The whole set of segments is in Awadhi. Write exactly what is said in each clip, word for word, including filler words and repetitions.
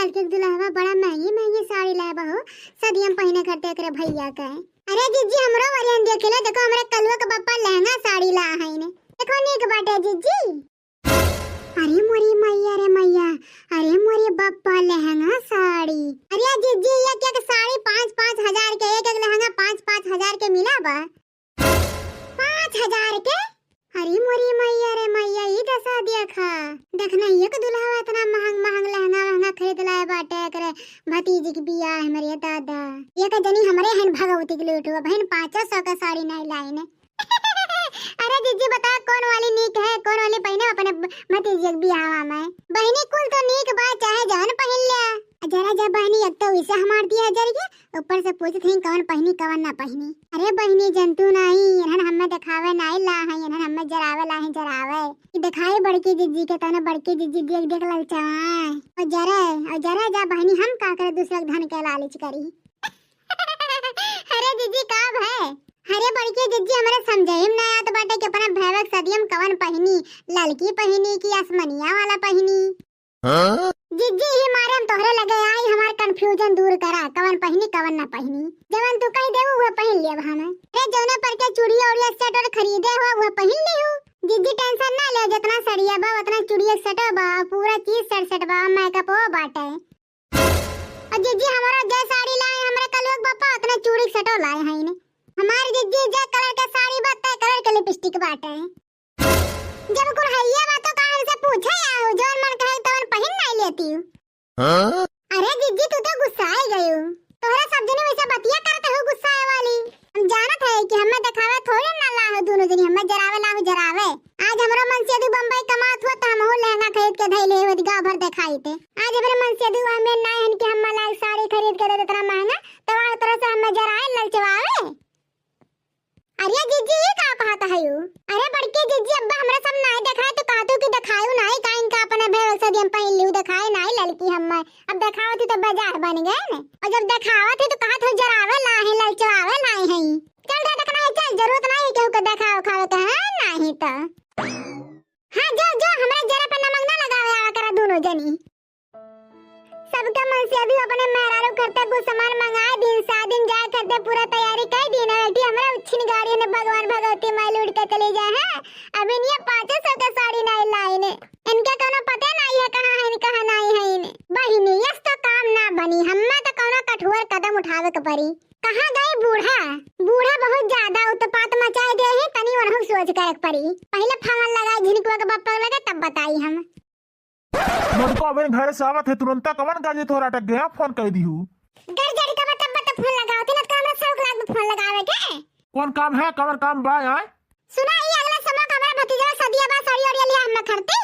कल के दुल्हवा बड़ा महंगी महंगी साड़ी लाए बा हो, सदियम पहिने करते एकरे भैया के। अरे जिज्जी, हमरो वरियन देख ले, देखो हमरे कलुआ के बप्पा लहंगा साड़ी ला है ने। देखो नीक बाटे जिज्जी। अरे मोरी मैया रे मैया, अरे मोरी बप्पा लहंगा साड़ी। अरे जिज्जी, एक एक साड़ी पाँच पाँच हजार के, एक एक लहंगा पाँच पाँच हजार के मिला बा। पाँच हजार के? अरे मोरी मैया रे मैया, ई दसा देखा। देखना, एक दुल्हवा इतना महंग महंग लहंगा वहंगा खरीद लाए बाटे एकरे भतीजी के बियाह में रे दादा। एक जनी हमरे हन भगवती के लूटू, अब हन पाँचो सौ का साड़ी नहीं लाई ने। अरे जिज्जी, बताओ कौन वाली नीक है, कौन वाली पहिने अपने ब-, भतीजी के बियाहवा में? बहिनी, कुल तो नीक बा, चाहे जवन पहिन ले। जरा जा बहिनी, एक तो इसे हमार दिया जरिए, ऊपर से पूछत हई कवन पहिनी कवन ना पहिनी। अरे बहिनी, जंतु नाही, इन्हन हमें देखावे नाही ला है, इन्हन हमें जरावे ला है, जरावे। ई देखाई बड़की जिज्जी के, तने बड़की जिज्जी देख देख ललचाए। और जरे, और जरे जा बहिनी, हम का करे दूसरे के धन के लालच करी। अरे जिज्जी, का भय? अरे बड़की जिज्जी, हमरे समझे में ना आत बाटे कि अपना भैया के सदियम कवन पहिनी, ललकी पहिनी कि आसमनिया वाला पहिनी? हाँ? जिज्जी, ही मारे हम तोहरे लगे आई, हमार confusion दूर करा, कवन पहिनी कवन ना पहिनी। जवन तू कह देबू उहे पहिन लेब हम। अरे जौने पर के चूड़िया उड़िया set और खरीदे हो उहे पहिन लिहू। जिज्जी tension ना ले, जितना सड़िया बा उतना चूड़िया set बा, पूरा चीज set set बा, makeup वो बाटे। और जिज्जी, हमारा जे साड़ी लाए हमरे कलुआ के बप्पा, उतने चूड़ी सेटो लाए हैं इन्हें। हमार जिज्जी जे colour के साड़ी बा, ते colour के lipstick बाटे। जब कुल हइये बा, तो का हमसे पूछे आयो, जौन मन कहे तवन पहिन नहीं लेती हूँ। हाँ? अरे जिज्जी, तू तो गुस्साए गयो। तोहरे सब जने वैसे बतिया करते हो गुस्साए वाली। हम जानत है कि हमें देखावे थोड़े ना लाहो दोनों जनी, हमें जरावे लाहो जरावे। आज हमरो मनसेदू बम्बई कमात हुआ तो हमहू लहंगा खरीद के धइले होत गाँव भर देखाई थे। आज हमरे मनसेदू हमें ना हन कि हम लायक साड़ी खरीद के दे इतना महंगा, तो वहाँ तरह से हमें जराए ललचवावे। अरे जिज्जी, ये का कहत है यू? अरे बड़की जिज्जी, अब्बा हमरा सब नाई देखाए तो कहतू कि देखायू नाई, का इनका अपने भैया से दियम पहिन लिहू, देखाए नाई ललकी हमें। अब देखावत ही तो बाजार बन गए ने। और जब देखावत ही तो कहत हो जरावे ला है, ललचवावे ला है। चल रे, देखना है, चल, जरूरत नहीं केहू के देखावे उखावे के, हाँ, नहीं तो। हाँ, जो, जो, हमरा जरा पे नमक ना लगावे आवा करा दोनों जनी। सबके मनसेदू अपने मेहरारू खरते कुछ सामान मंगाए दिन, सात दिन जाए खरते पूरा तैयारी कर दिन। बेटी, हमरा छिन गाड़ी ने भगवान भगवती माई लूट के चली जाए, हैं? अभी ये पाँचों सौ के साड़ी नहीं लाई ने। इनके कोनो पते नहीं है कहाँ है, कहाँ नहीं है इन्हें। बहिनी, यस तो काम ना बनी, हम्मा तो कोनो कठोर कदम उठावे के पड़ी। कहाँ गई बूढ़ा? बूढ़ा बहुत ज्यादा उत्पात मचाए दे है, तनी वनहु सोच करे के पड़ी। पहले फोन लगाए झिनकुआ के बप्पा लगे, तब बताई हम। मोटको अबे घर से आवत है, तुरंता कवन गाजे तोहरा अटक गया, फोन कर दीहू। घर जड़ी का बता, बता फोन लगाओ, तीन काम से उगला फोन लगावे के। कौन काम है, कवन काम बा आए? सुना, ई अगला समय का हमारा भतीजा सदिया बा, साड़ी ओड़िया लिया हम खरती।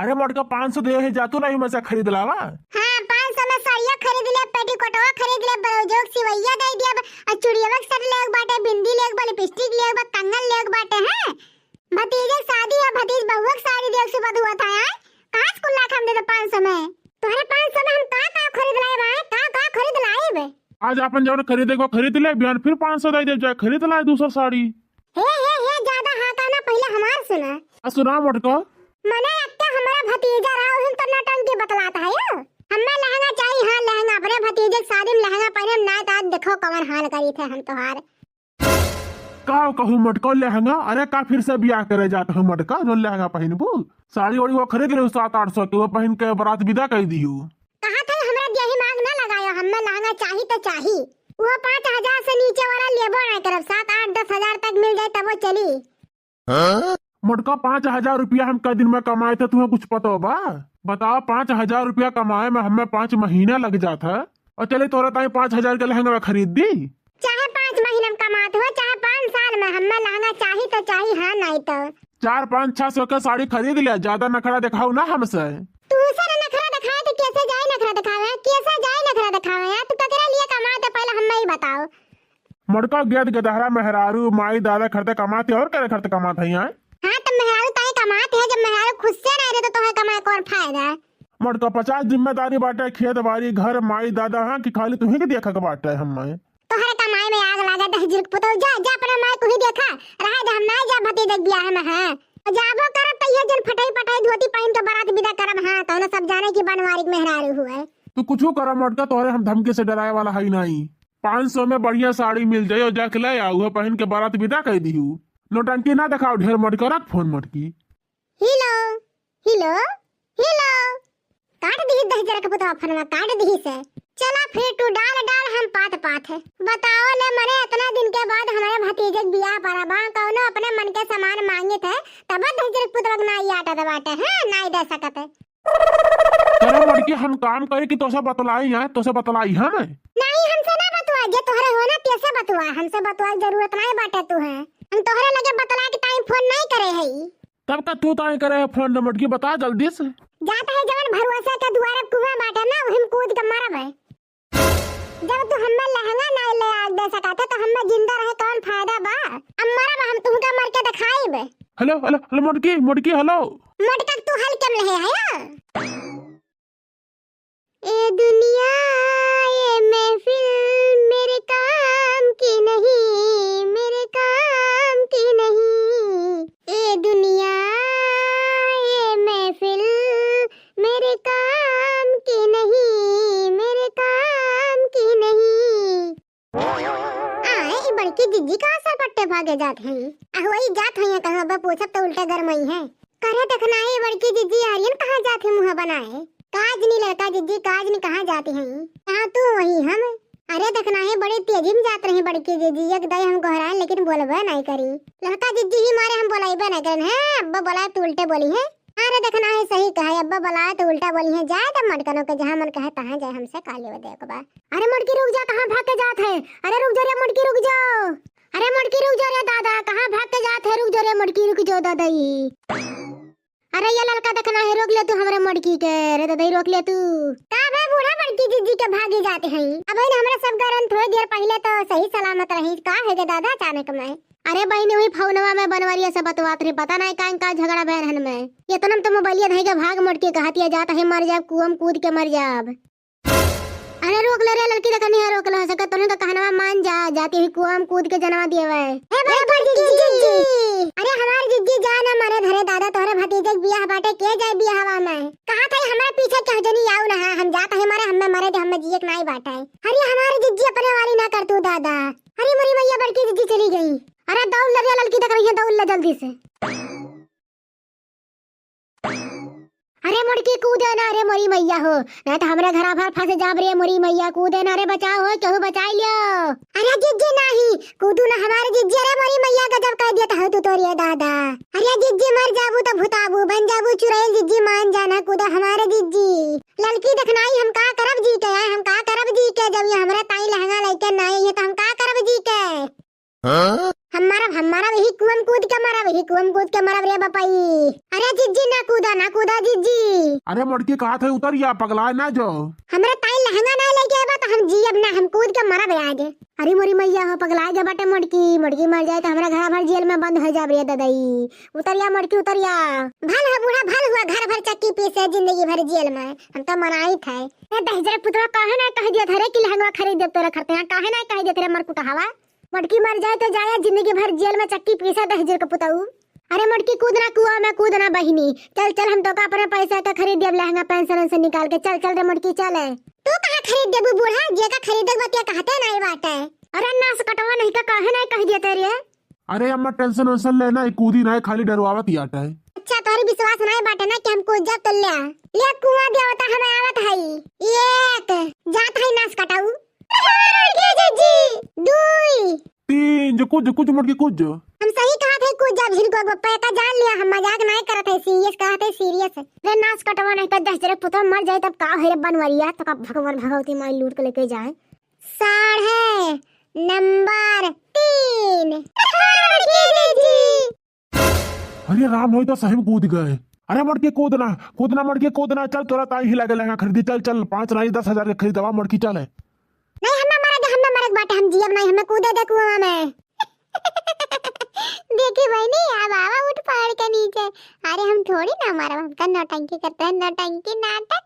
अरे मोटका, पाँच सौ दे है, जा तू नहीं मजा खरीद लावा। हाँ, पाँच सौ में साड़िया खरीद ले, पेटीकोटवा खरीद ले, ब्लाउजो के सिवैया दे दिया, और चूड़िया के सेट लेग बाटे, बिंदी लेग बा, लिपस्टिक लेग बा, कंगन लेग बाटे, हैं? भतीजे के शादी है, भतीज बहुआ के साड़ी देख सुबह हुआ था यार। कहाँ से कुल लाख हम दे दे पाँच सौ में? तोहरे पाँच सौ में हम का का खरीद लाए बा? का का खरीद लाए बे? आज आपन जौन खरीदे को खरीद ले, बिहान फिर पाँच सौ दे दे, जाए खरीद लाए दूसरा साड़ी। हे, हे, हे, ज्यादा हाका ना, पहले हमार सुना। आ सुना मोटको। मने अक्के हमारा भतीजा रहा, उहिन तो नटंकी बतलात है यो। हमें लहंगा चाहिए, हाँ लहंगा, अपने भतीजे के शादी में लहंगा पहने में ना, तो आज देखो कवन हाल करी थे हम तोहार। का कहू मटका लहंगा? अरे का फिर से बियाह करे जात हो मटका, जो लहंगा पहिनबू? साड़ी ओड़ी वो खरीद लेहू सात आठ सौ के, वो पहिन के बारात विदा कर दिहू। कहा था हमरा देही में आग ना लगायो, हमें लहंगा चाही तो चाही। वो पाँच हजार से नीचे वाला लेबो ना करब, सात आठ दस हजार तक मिल जाए तबो चली। हाँ? मटका पाँच हजार रुपया हम कै दिन में कमाए थे, तुम्हें कुछ पता बा? बताओ, पाँच हजार रुपया कमाए में हमें पाँच महीना लग जात है। और चले तोरा ताई पाँच हजार के लहंगा खरीद दी। चाहे पाँच महीना में कमात हो, चाहे पाँच साल में, हमें लहंगा चाही तो चाही, हाँ नहीं तो। चार पाँच छह सौ के साड़ी खरीद लिया, ज्यादा नखरा दिखाओ ना हमसे। तू से ना नखरा दिखाए तो कैसे जाए नखरा दिखावे, कैसे जाए नखरा दिखावे? तू ककरे लिए कमाए तो पहले हमें ही बताओ। मटका गेद गदहरा मेहरारू, माई दादा खरते कमात है और करे खरते कमात है यहाँ? हाँ, तो मेहरारू ताई कमात है, जब मेहरारू खुद से नहीं रहे तो तोहे कमाए कौन फायदा है? मटका पचास जिम्मेदारी बाटे, खेत बाड़ी, घर, माई दादा, हाँ कि खाली तुही के देखा के बाटे हमें? तोहरे कमाई में आग लागे, दहिजर के पुतौ, जा, जा अपने माई को ही देखा, रहे दे हम ना जा भतीजे के बियाह में, हाँ। और जाबो करब तो ये जन फटई फटई धोती पहन के बारात विदा करब, हाँ, तो ना सब जाने की बनवारी के मेहरारू हुए। तू कुछू करा मोटका, तोहरे हम धमकी से डराए वाला हई नाई। पाँच सौ में बढ़िया साड़ी मिल जाई और जाके ले आ, उहे पहिन के बारात विदा कर दिहू। नौटंकी ना देखाओ ढेर मोटका, रख फोन मोटकी। हेलो, हेलो, हेलो। काट दिही दहिजर के पुतवा फोनवा, काट दिही से। चला फिर तू डाल डाल हम पात पात है। बताओ ले मने इतना दिन के बाद हमारे भतीजे के बियाह पड़ा बा, कौनो अपने मन के सामान मांगित है, तब दहिजर के पुतवा के नाई आटत बाटे, हैं, नाई दे सकत है। अरे मोटकी हम काम करी कि तोसे बतलाई है, तोसे बतलाई हम? नहीं, हमसे ना बतवा, जे तोहरे हो ना तेसे बतवा, हमसे बतवा के जरूरत नहीं बाटे तू है। हम तोहरे लगे बतला के टाइम फोन नहीं करे हई। तब का तू ताई करे है फोन मोटकी, बता जल्दी से। जात है जवन भरोसा के दुआरे कुआं बाटे ना, वही में कूद के मरब है। जब तू हमें लहंगा ना ले आ दे सकत है, तो हमें जिंदा रहे कौन फायदा बा? अब मरब हम, तुमका मर के दिखाइब। हेलो, हेलो, हेलो, मोटकी, मोटकी, हेलो। मोटका तू हल्के में ले है, हाँ? ए दुनिया, ये महफिल मेरे काम की नहीं, मेरे काम की नहीं। ए दुनिया, ये महफिल मेरे काम की नहीं, मेरे काम की नहीं। आए, ई बड़की जिज्जी कहाँ सरपट्टे भागे जात हैं? अहो, ई जात हैं कहाँ बा, पूछब तो उल्टा गरमाई है। करे देखना है, ई बड़की जिज्जी आर्यन कहाँ जात है मुँह बनाए? काज नी लड़का जिज्जी, काज नी कहाँ जात हैं? कहाँ तू वही हम? अरे देखना है, बड़ी तेजी में जात रही बड़की जिज्जी, एक दाई हम गोहराए लेकिन बोलबे नहीं करी। लड़का जिज्जी ही मारे हम बोलाइबे नहीं करन है, अब्बा बोलाए तो उल्टे बोली है। अरे देखना है, सही कहे, अब्बा बोलाए तो उल्टा बोली है, जाए तो मटकनों के जहाँ मन कहे तहाँ जाए, हमसे का लेवे देवे के बा। अरे मोटकी रुक जा, कहाँ भाग के जात है? अरे रुक जा रे मोटकी, रुक जाओ। अरे मोटकी रुक जा रे दादा, कहाँ भाग के जात है? रुक जा रे मोटकी, रुक जाओ दादा ई। अरे ये ललका देखना है, रोक ले तू हमरे मोटकी के, रे दादा ई रोक ले तू। का बे बूढ़ा बड़की जिज्जी के भागी जात है? अब इन हमरा सब गरन थोड़ी देर पहिले तो सही सलामत रही, का है गे दादा अचानक में? अरे बहिनी, वही फोनवा में बनवरिया से बतवात रही, पता नहीं का, का झगड़ा बहन हन में। ये तो नम तो मोबाइलिया धई के भाग मोटकी कहतिया जात है, मर जाब, कुआं में कूद के मर जाब। अरे रोक ले रे लड़की, देखनी है, रोक ले, हो सके तोहनी का कहनवा मान जा, जाती हुई कुआं में कूद के जनवा दिए भाई। ए भाई, ए बड़की जिज्जी। अरे हमार जिज्जी जा ना मरे धरे दादा, तोहरे भतीजे के बियाह बाटे, के जाए बियाहवा में? कहा था हमारे पीछे क्यों जनी आऊ ना है, हम जात है मरे, हमें मरे दे, हमें जिए के नाई बाटे। अरे हमारे जिज्जी अपने वाली ना कर तू दादा। अरे मोरी मैया, बड़की जिज्जी चली गई। अरे दौड़ ले रे लड़की, देख रही है, दौड़ ले जल्दी से। अरे मोटकी कूदे ना रे मोरी मैया हो, नहीं तो हमरे घरा भर फंस जाब रे मोरी मैया, कूदे ना रे, बचाओ हो, केहू बचाई लियो। अरे जिज्जी नाही, कूदू ना हमारे जिज्जी, अरे मोरी मैया गजब कर दिया था तू तो रे दादा। अरे जिज्जी मर जाबू तो भुताबू, बन जाबू चुड़ैल, जिज्जी मान जाना, कूदो हमारे जिज्जी। ललकी देखनाई हम का करब जी के, आए हम का करब जी के, जब ये हमरे ताई लहंगा लेके ना आई है तो हम का करब जी के? हाँ? हम मरब, हम मरब, यही कुआं में कूद के मरब, यही कुआं में कूद के मरब रे बपई। अरे जिज्जी ना कूदा, ना कूदा जिज्जी। अरे मोटकी कहा थे उतर या पगलाए ना जो। हमरे ताई लहंगा ना लेके आबा तो हम जियब ना, हम कूद के मरब आज। अरे मोरी मैया हो, पगलाए के बाटे मोटकी, मोटकी मर जाए तो हमरा घर भर जेल में बंद हो जाब रे ददई। उतर या मोटकी, उतर या। भल हो बूढ़ा, भल हुआ घर भर चक्की पीसे जिंदगी भर जेल में, हम तो मनाई थे। ए दहिजर पुतवा काहे ना कह दिया था रे कि लहंगा खरीद देब तोरा खरते, काहे ना कह दिया था रे मरकुटहवा? मोटकी मर जाए तो जाए, जिंदगी भर जेल में चक्की पीसे दहिजर के पुतऊ। अरे मोटकी कूद ना कुआं में, कूद ना बहिनी, चल चल, हम तोका अपने पैसा का खरीद देब लहंगा पेंशन से निकाल के, चल चल रे मोटकी चल। तू कहाँ खरीद देबू बूढ़ा, जे का खरीदे के बतिया कहते नहीं बाटे। अरे नास कटवा नहीं का काहे नहीं कह दिया तेरे? अरे अम्मा टेंशन वेंशन लेना, ई कूदी नहीं, खाली डरवावत ही आटा है। अच्छा तोहरी विश्वास नहीं बाटे ना कि हम कूद जाब तो ले आ। ले कुआं देवता हम आवत हई। एक, जात हई नास कटाऊ। के जीजी, दुई। तीन, जो कूद, जो कूद, मोटकी कूद जो। हम सही कहा थे, कूद जा, भिन को बप्पा का जान लिया, हम मजाक नहीं करत है, सीरियस कहा थे, सीरियस। रे नास कटवा नहीं तो दहिजर पुतवा मर जाए तब का है रे बनवरिया, तो का भगवान भगवती माई लूट के लेके जाए। साढ़े नंबर तीन। के जीजी। अरे राम होई तो सही में कूद गए। अरे मोटकी कूदना, कूदना मोटकी कूदना, चल तोरा ताई ही लगे लहंगा खरीदी, चल चल, पाँच नहीं दस हजार के खरीदवा मोटकी चल। नहीं हमें मरे दे, हमें मरे के बाटे, हम जियब नहीं, हमें कूदे दे कुआं में। देखी बहिनी, अब आवा उठ पहाड़ के नीचे। अरे हम थोड़ी ना मरब, हमका नौटंकी करते हैं, नौटंकी नाटक।